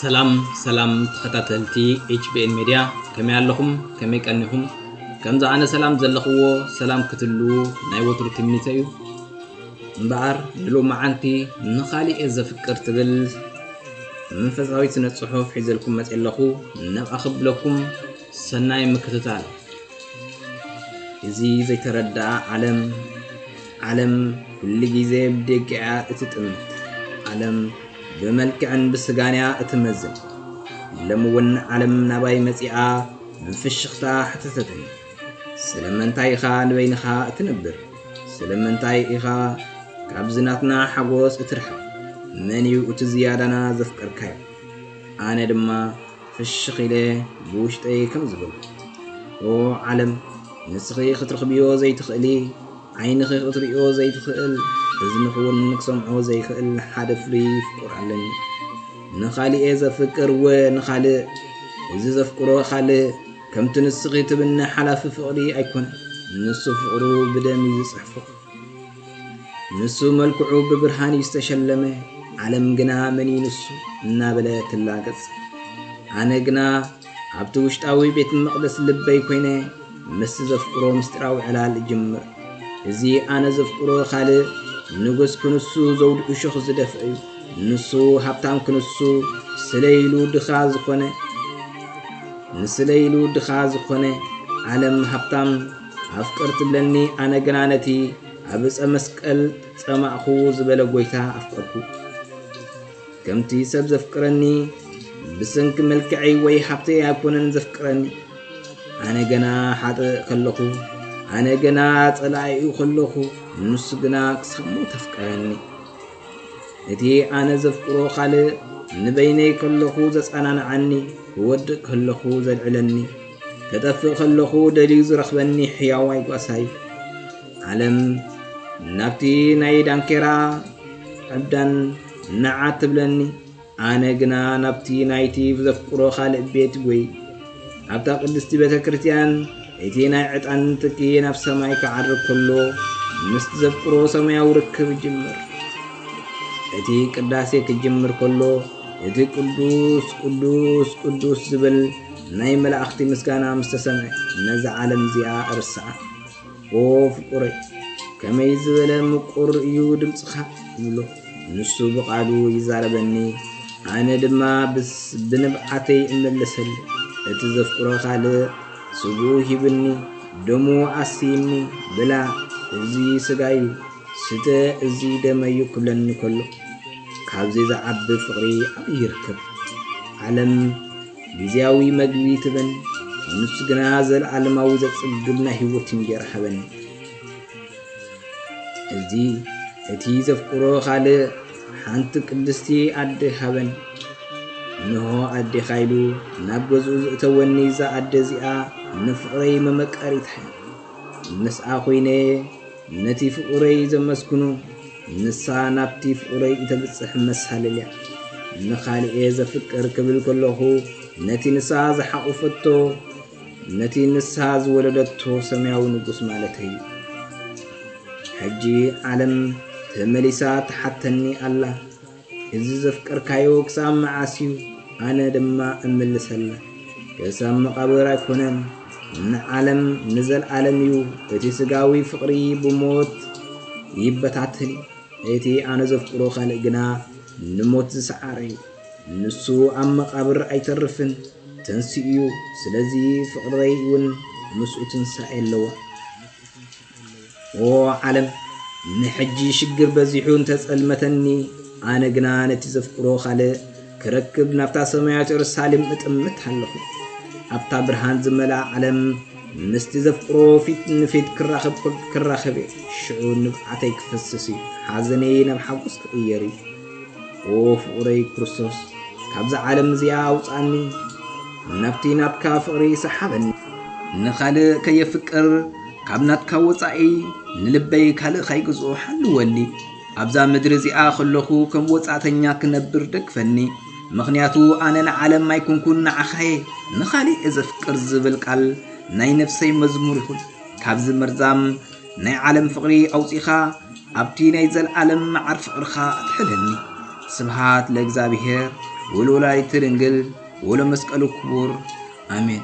ሰላም ሰላም ተኸታተልቲ ኤች ቢ ኤን ሜድያ፣ ከመይ ኣለኹም? ከመይ ቀኒኹም? ከምዚ ኣነ ሰላም ዘለኽዎ ሰላም ክትህልዉ ናይ ወትሩ ትምኒተይ እዩ። እምበኣር ንሎማዓንቲ ንኻልእ እየ ዘፍቅር ትብል መንፈሳዊት ስነ ጽሑፍ ሒዘልኩም መጺአ ኣለኹ። ናብኣ ክብለኩም ሰናይ ምክትታል። እዚ ዘይተረድኣ ዓለም፣ ዓለም ኩሉ ግዜ ብደገ እያ እትጥምት። ዓለም ብመልክዕን ብስጋን እያ እትመዝን። ሎሚ እውን ዓለም ናባይ መጺኣ ብፍሽኽታ ሓተተትኒ፣ "ስለምንታይ ኢኻ ንበይንኻ እትነብር? ስለምንታይ ኢኻ ካብዚ ናትና ሓጎስ እትርሕቕ? መን እዩ እቲ ዝያዳና ዘፍቀርካዮ?" ኣነ ድማ ፍሽኽ ኢለ ብውሽጠይ ከም ዝበልኩ፣ "ኦ ዓለም፣ ንስኺ ክትረኽብዮ ዘይትኽእሊ፣ ዓይንኺ ክትርእዮ ዘይትኽእል፣ እዝንኺ እውን ክሰምዖ ዘይኽእል ሓደ ፍሉይ ፍቑር ኣለኒ። ንኻልእ እየ ዘፍቅር፣ እወ ንኻልእ። እዚ ዘፍቅሮ ካልእ ከምቲ ንስኺ ትብኒ ሓላፊ ፍቕሪ ኣይኮነን። ንሱ ፍቕሩ ብደም እዩ ዝጽሕፎ። ንሱ መልክዑ ብብርሃን እዩ ዝተሸለመ፣ ዓለም ግና መን እዩ ንሱ?" እናበለ ትላገጽ። ኣነ ግና ኣብቲ ውሽጣዊ ቤት መቕደስ ልበይ ኮይነ ምስቲ ዘፍቅሮ ምስጢራዊ ዕላል እጅምር። እዚ ኣነ ዘፍቅሮ ካልእ ንጉስ ክንሱ ዘውዲ እሾኽ ዝደፍአ እዩ። ንሱ ሃብታም ክንሱ ስለ ኢሉ ድኻ ዝኾነ፣ ንስለ ኢሉ ድኻ ዝኾነ ዓለም ሃብታም ኣፍቅር ትብለኒ፣ ኣነ ግና ነቲ ኣብ ዕፀ መስቀል ጸማእኹ ዝበለ ጎይታ ኣፍቀርኩ። ከምቲ ሰብ ዘፍቅረኒ ብሰንኪ መልክዐይ ወይ ሃብተይ ኣይኮነን ዘፍቅረኒ። ኣነ ገና ሓጥእ ከለኹ፣ ኣነ ገና ጸላኢኡ ከለኹ፣ ንሱ ግና ክሳብ ሞት ኣፍቀረኒ። እቲ ኣነ ዘፍቅሮ ካልእ ንበይነይ ከለኹ ዘጸናንዓኒ፣ ክወድቕ ከለኹ ዘልዕለኒ፣ ከጠፍእ ከለኹ ደልዩ ዝረኽበኒ ሕያዋይ ጓሳይ። ዓለም ናብቲ ናይ ዳንኬራ ዕብዳን ንዓ ትብለኒ፣ ኣነ ግና ናብቲ ናይቲ ዘፍቅሮ ካልእ ቤት ወይ ኣብታ ቅድስቲ ቤተ ክርስቲያን፣ እቲ ናይ ዕጣን ትኪ ናብ ሰማይ ክዓርግ ከሎ፣ ምስቲ ዘፍቅሮ ሰማያዊ ርክብ ይጅምር። እቲ ቅዳሴ ክጅምር ከሎ፣ እቲ ቅዱስ ቅዱስ ቅዱስ ዝብል ናይ መላእኽቲ ምስጋና ምስ ተሰምዐ፣ ነዛ ዓለም እዚኣ እርስዓ። "ኦ ፍቁረይ፣ ከመይ ዝበለ ምቁር እዩ ድምጽኻ" ይብሎ። ንሱ ብቓሉ ይዛረበኒ፣ ኣነ ድማ ብስ-፣ ብንብዓተይ እመልሰሉ። እቲ ዘፍቅሮ ካልእ ስግኡ ሂብኒ፣ ደሙ ኣስይኒ፣ "ብላ፣ እዚ ስጋዩ፣ ስተ፣ እዚ ደመዩ" ክብለኒ ከሎ፣ ካብዚ ዝዓቢ ፍቕሪ ኣበይ ይርከብ? ዓለም ግዝያዊ መግቢ ትበኒ፣ ንሱ ግና ዘለዓለማዊ ዘጽግብ ናይ ህይወት እንጀራ ሃበኒ። እዚ እቲ ዘፍቅሮ ካልእ ሓንቲ ቅድስቲ ኣደ ሃበኒ። እንሆ ኣዴኻ ኢሉ ናብ ገዝኡ ዘእተወኒ፣ እዛ ኣደ እዚኣ ንፍቕረይ መመቀሪት እያ። ምስኣ ኮይነ ነቲ ፍቑረይ ዘመስግኖ፣ ንሳ ናብቲ ፍቑረይ እተብጽሕ መሳልል እያ። ንኻልእ እየ ዘፍቅር ክብል ከለኹ፣ ነቲ ንሳ ዝሓቑፈቶ፣ ነቲ ንሳ ዝወለደቶ ሰማያዊ ንጉስ ማለተይ እዩ። ሕጂ ዓለም ተመሊሳ ትሓተኒ ኣላ፣ "እዚ ዘፍቀርካዮ ክሳብ መዓስ እዩ?" ኣነ ድማ እምልሰላ፣ "ክሳብ መቓብር ኣይኮነን፣ ንዓለም ንዘለኣለም እዩ። እቲ ስጋዊ ፍቕሪ ብሞት ይበታተን እዩ። እቲ ኣነ ዘፍቅሮ ካልእ ግና ንሞት ዝሰዓረ እዩ። ንሱ ኣብ መቓብር ኣይተርፍን፣ ተንሲኡ እዩ። ስለዚ ፍቕረይ እውን ምስኡ ትንሳኤ ኣለዋ። ኦ ዓለም፣ ንሕጂ ሽግር በዚሑ እንተጸልመተኒ፣ ኣነ ግና ነቲ ዘፍቅሮ ካልእ ክረክብ ናብታ ሰማያዊት የሩሳሌም እጥምት ኣለኹ። ኣብታ ብርሃን ዝመልኣ ዓለም ምስቲ ዘፍቅሮ ፊት ንፊት ክራኸብ፣ ክራኸብ እየ። ሽዑ ንብዓተይ ክፈስስ እዩ፣ ሓዘነይ ናብ ሓጎስ ክቕየር እዩ። ኦ ፍቑረይ ክርስቶስ፣ ካብዛ ዓለም እዚኣ ኣውጽኣኒ፣ ናብቲ ናትካ ፍቕሪ ሰሓበኒ። ንኻልእ ከየፍቅር ካብ ናትካ ወጻኢ ንልበይ ካልእ ካይግዝኦ ሓልወኒ። ኣብዛ ምድሪ እዚኣ ከለኹ ከም ወጻእተኛ ክነብር ደግፈኒ። ምኽንያቱ ኣነ ንዓለም ኣይኩንኩን ንዓኻየ ንኻልእ እየ ዘፍቅር ዝብል ቃል ናይ ነፍሰይ መዝሙር ይኹን። ካብዚ መርዛም ናይ ዓለም ፍቕሪ ኣውጺኻ ኣብቲ ናይ ዘልኣለም መዓር ፍቕርኻ ኣትሕለኒ። ስብሃት ለእግዚኣብሔር። ወለወላዲተ ድንግል ወለመስቀሉ ክቡር ኣሜን።